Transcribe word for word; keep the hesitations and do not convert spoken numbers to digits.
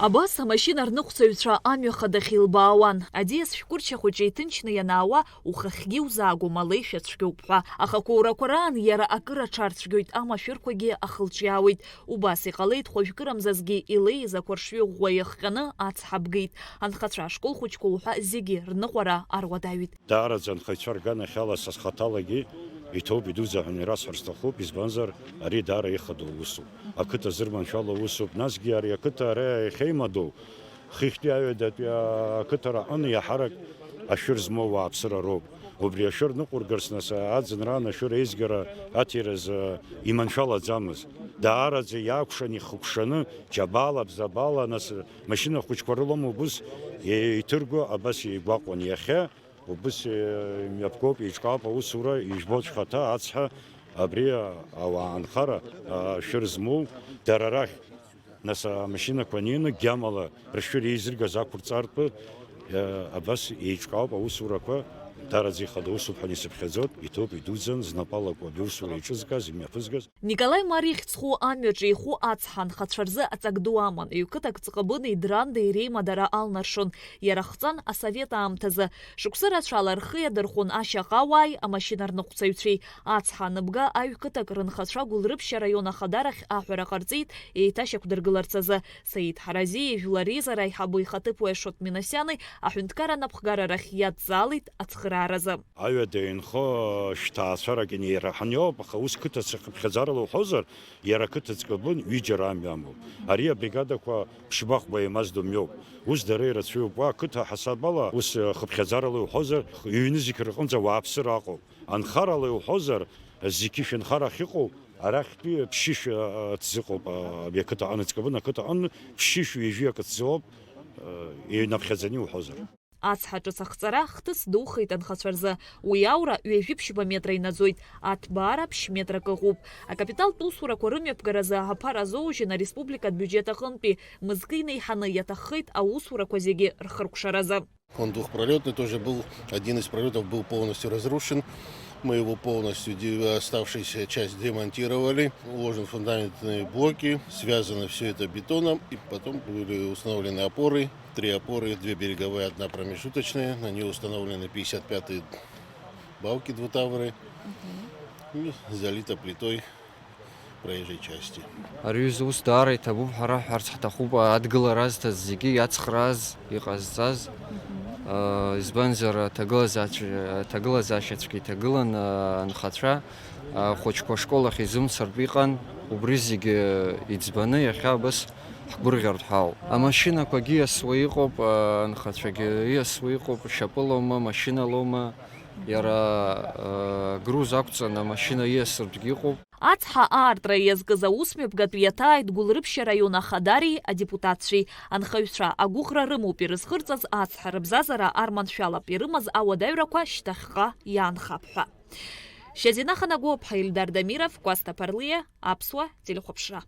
Абас амашьына рныҟәцаҩцәа амҩа хадахь илбаауан. Аӡиас шәҟәырча хәыҷы иҭынчны ианаауа, ухахьгьы иузаагом, алеишәа цәгьоуп ҳәа. Аха ақәоурақәа раан иара акыр аҽарцәгьоит, амашәырқәагьы ахылҿиаауеит. Убас иҟалеит, хәажәкырамзазгьы илеиз ақәаршҩы ӷәӷәа иахҟьаны ацҳа бгеит. Анхацәа, ашкол хәыҷқәа уҳәа зегьы рныҟәара аруадаҩит. Даараӡа анхаҩцәа рганахьала са схаҭалагьы иҭоуп, идуӡӡа ҳәа ирасҳәар сҭахуп, избанзар, ари даара ихадоу усуп. Ақыҭа зырманшәало усуп, насгьы ари ақыҭа ара иахьеимадоу, хыхьтәи аҩадатәи ақыҭа раҟны иаҳарак ашәыр змоу ауааԥсыра роуп. Убри ашәыр ныҟәыргарц, нас, аӡынра анашәыр еизгара аҭиразы иманшәалаӡамызт. Даараӡа иакәшан, ихыкәшаны, џьабаала, бзабаала, нас, машьына хәыҷқәа рыламоуп ус еиҭырго, абас игәаҟуан. Иахьа убыс, э, имҩаԥгоуп, еиҿкаауп аусура, ижәбоит шәхаҭа, ацҳа, абри ауаа анхара, а, шәыр змоу, дара рахь, нас, амашьынақәа анеины, гьамала рышәыр еизыргаз ақәырҵартә, э, абас еиҿкаауп аусурақәа, дараӡа ихада усуп ҳәа исыԥхьаӡоит, иҭоуп, идуӡӡан, знапы алаку абри аусура еиҿызкааз, имҩаԥызгаз. Николаи Мариа ихьӡ зху амҩаҿы иху ацҳа анхацәа рзы аҵак ду аман, ҩ-қыҭак Ҵҟыбыни Драндеи реимадара алнаршон. Иара хҵан асовет аамҭазы. Шықәсы рацәала рхы иадырхәон ашьаҟауааи амашьына рныҟәцаҩцәеи. Ацҳа аныбга, аҩ-қыҭак рынхацәа Гәылрыԥшьа араион ахадарахь аҳәара ҟарҵеит еиҭашьақәдыргыларц азы. Саид Ҳаразиеи жәлар реизара аиҳабы ихаҭыԥуаҩ Ашот Миносиани аҳәынҭқарра анапхгара рахь иадҵаалеит ацхырааразы. Аҩада инхо шәҭаацәарак инеираҳаны иоуп, аха ус қыҭа цхыԥхьаӡарала уҳәозар, иара ақыҭа Ҵҟыбын ҩыџьара амҩа амоуп. Ари абригадақәа ԥшьба-хәба еимаздо мҩоуп. Ус дара ирацәаҩуп. Уа ақыҭа ҳасабала, ус хыԥхьаӡарала иуҳәозар, ҩ-нызқь рҟынӡа ауааԥсыра аҟоуп. Анхарала иуҳәозар, зқьышә анхара ахьыҟоу, арахьтәи ԥшьышә, а, ҭзыҟоуп, а, абри ақыҭа аҟны, Ҵҟыбын ақыҭа аҟны ԥшьышә ҩажәи акы ҭзыҟоуп, а, инаԥхьаӡаны иуҳәозар. Ацҳа ҿыц ахҵара хҭыс духеит анхацәа рзы. Уи аура ҩажәи ԥшьба метра инаӡоит, аҭбаара ԥшь-метрак ыҟоуп. Акапиталтә усурақәа рымҩаԥгаразы аԥара азоужьын ареспубликатә биуџьет аҟынтәи мызкы инеиҳаны иаҭаххеит аусурақәа зегьы рхыркәшаразы. Он двухпролётный тоже был, один из пролётов был полностью разрушен. Мы его полностью, де-, оставшаяся часть демонтировали. Уложены фундаментные блоки, связано всё это бетоном, и потом были установлены опоры. Три опоры, две береговые, одна промежуточная. На нее установлены пятьдесят пятые балки двутавры. И залито плитой проезжей части. Ари аҩыза ус даара иҭабуп ҳәа раҳҳәарц ҳҭахуп, адгылара азҭаз зегьы, иацхрааз, иҟазҵаз. Э, избанзар, аҭагылазаашьа, аҭагылазаашьацәгьа иҭагылан, э, анхацәа, э, ахәыҷқәа ашкол ахь изымцартә иҟан, убри зегьы иӡбаны иахьа абас ҳгәырӷьартә ҳауп. Амашьынақәагьы иасуа иҟоуп, э, анхацәагьы иасуа иҟоуп, шьапылоума, машьыналоума, иара, э, груз ақәҵаны амашьына иасыртәгьы иҟоуп. Ацҳа аартра иазкыз аусмҩаԥгатә иаҭааит Гәылрыԥшьа раион ахадари адепутатцәеи. Анхаҩцәа агәыӷра рымоуп ирызхырҵаз ацҳа рыбзазара арманшәалап, ирымаз ауадаҩрақәа шьҭахьҟа иаанхап ҳәа. Шьазина Ханагәыԥҳа, Ильдар Дамиров, Кәасҭа Ԥарлиа, Аԥсуа телехәаԥшра.